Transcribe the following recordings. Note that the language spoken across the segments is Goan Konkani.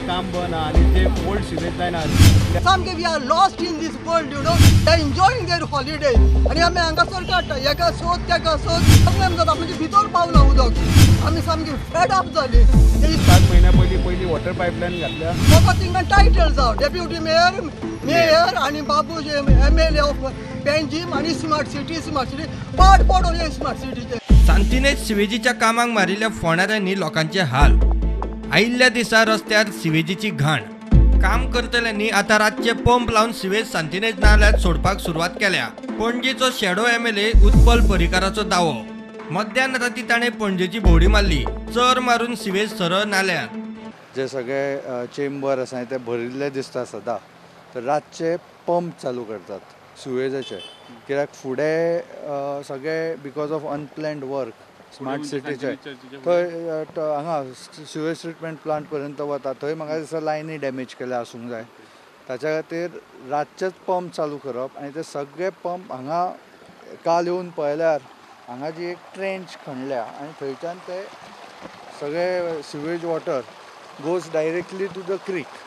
काम बंद आनी जे ओल्ड सिवेज लायन आसा सामके we are lost in this world, you know, they enjoying their holiday. आनी आमी हांगासर काडटा, एका सोद तेका सोद प्रॉब्लेम जाता, म्हणजे भितर पावला उदक, आमी सामकी फेड अप जाली. 7 म्हयन्या पयलीं पयलीं वॉटर पायपलायन घातल्या. फकत तिंका टायटल जावं डेप्युटी मेयर, मेयर आनी बाबू जे MLA of Panjim आनी स्मार्ट सिटी, स्मार्ट सिटी पाड पडोन हे स्मार्ट सिटीचे. सांतिनेज सिवेजीच्या कामाक मारिल्ल्या फोंडाऱ्यांनी लोकांचे हाल. आयिल्ल्या दिसा रस्त्यार सिवेजीची घाण. काम करतल्यांनी आतां रातचे पंप लावन सिवेज सांतिनेज नाल्यात सोडपाक सुरवात केल्या. पणजेचो शॅडो MLA Utpal पर्रीकाराचो दावो. मध्यान राती ताणें पणजेची भोंवडी मारली, चर मारून सिवेज सरळ नाल्यात. जे सगळे चेंबर आसा ते भरिल्ले दिसता सदां, तर रातचे पंप चालू करतात सिवेजाचे, कित्याक फुडें सगळे because of unplanned work smart सिटीचे थंय हांगा सिवेज ट्रिटमेंट प्लांट पर्यंत वता, थंय म्हाका दिसता लायनी डॅमेज केल्या आसूंक जाय. ताच्या खातीर रातचेच पंप चालू करप आनी ते सगळे पंप हांगा काल येवन पळयल्यार हांगा जी एक ट्रेंच खणल्या आनी थंयच्यान ते सगळे sewage water goes directly to the creek,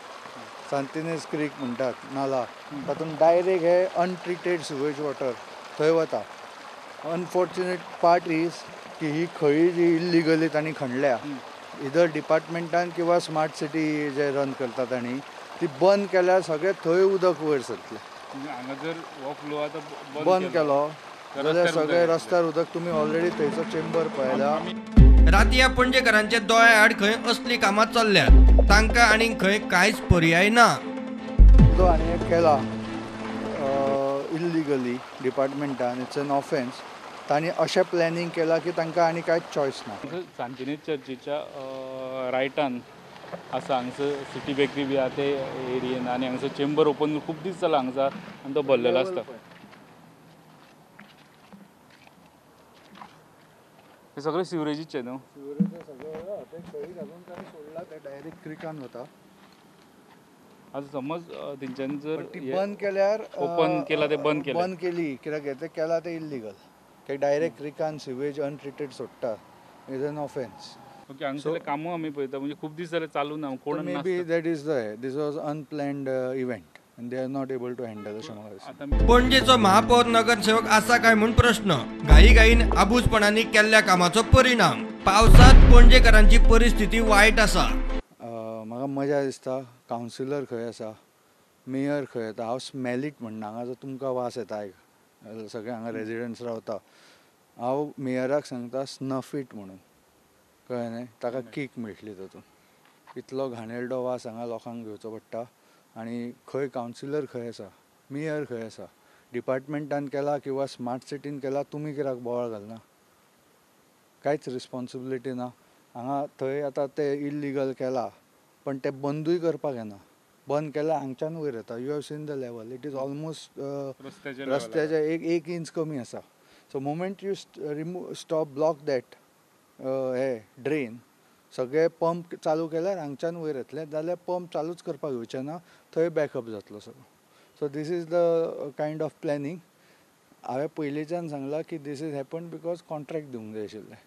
Santinez creek म्हणटात नाला, तातूंत डायरेक्ट हे अनट्रिटेड सिवेज वॉटर थंय वता. अनफॉर्च्युनेट पार्ट is की ही खळी जी इल्लिगली तांणी खणल्या, इधर डिपार्टमेंटान किंवा स्मार्ट सिटी जे रन करता तांणी ती बंद केल्यार सगळें थंय उदक वयर सरतलें. हांगा जर हो फ्लो आतां बंद केलो जाल्यार सगळें रस्त्यार उदक, तुमी ऑलरेडी थंयचो चेंबर पळयला. राती ह्या पणजेकारांच्या दोळ्या आड खंय असली कामां चल्ल्यात, तांकां आनीक खंय कांयच पर्याय ना. तो आनी एक केला इल्लिगली डिपार्टमेंटान, it's an offence. तांणी अशें प्लॅनिंग केलां की तांकां आनी कांयच चॉयस ना. सांतिनेज चर्चीच्या रायटान आसा हांगसर सिटी बेकरी बी आसा ते एरियेन, आनी हांगसर चेंबर ओपन खूब दीस जाला हांगसर आनी तो भरलेलो आसता. हे सगळे सिवरेजीचे न्हू, सिवरेज सगळे ते खळी घालून तांणी सोडला, ते डायरेक्ट क्रिकान वता. आतां समज तेंच्यांनी जर बंद केल्यार, ओपन केला ते बंद केलें, बंद केली कित्याक ते केला ते इल्लिगल, ते डायरेक्ट क्रिकान सिवेज अनट्रिटेड सोडटा, is an offence. Okay, हांगसरले कामां आमी पळयता म्हणजे खूब दीस जाले चालू ना, कोण maybe that is the this was unplanned event and they are not able to handle अशें म्हाका दिसता. पणजेचो महापौर नगरसेवक आसा काय म्हूण प्रश्न. घाईघाईन आबूजपणांनी केल्ल्या कामाचो परिणाम. पावसांत पणजेकारांची परिस्थिती वायट आसा. म्हाका मजा दिसता कावन्सिलर खंय आसा, मेयर खंय येता, हांव स्मेल it म्हणना, हांगा जो तुमकां वास येता सगळे हांगा रेजिडंट्स रावता, हांव मेयराक सांगता स्नफ it म्हणून, कळ्ळें न्ही, ताका कीक मेळटली तातूंत. इतलो घाणेरडो वास हांगा लोकांक घेवचो पडटा. आनी खंय कावन्सिलर खंय आसा, मेयर खंय आसा, डिपार्टमेंटान केला किंवा स्मार्ट सिटीन केला, तुमी कित्याक बोवाळ घालना, कांयच रिस्पॉन्सिबिलिटी ना हांगा. थंय आतां ते इल्लिगल केला पण ते बंदूय करपाक येना, बंद केल्यार हांगच्यान वयर येता. You have seen the level, it is almost रस्त्याच्या एक इंच कमी आसा. So moment you remove stop block that hey drain, सगळे पंप चालू केल्यार हांगच्यान वयर येतले, जाल्यार पंप चालूच करपाक येवचें ना, थंय बॅकअप जातलो सगळो. So this is the kind of planning. हांवें पयलींच्यान सांगलां की this is happen because contract दिवंक जाय आशिल्लें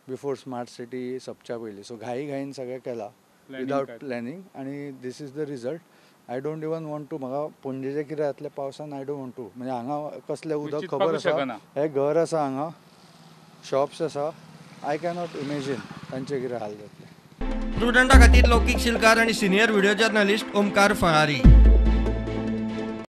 बिफोर स्मार्ट सिटी सपच्या पयलीं. सो घाई घाईन सगळें केलां विदावट प्लॅनिंग आनी this is the result. I don't even want to, म्हाका पणजेचें कितें जातलें पावसान I don't want to, म्हणजे हांगा कसलें उदक खबर आसा, हें घर आसा हांगा, शॉप्स आसा, I cannot imagine तांचे कितें हाल जातले. स्टुडंटा खातीर लौकीक शिलकार आनी सिनियर व्हिडियो जर्नलिस्ट ओमकार फळारी.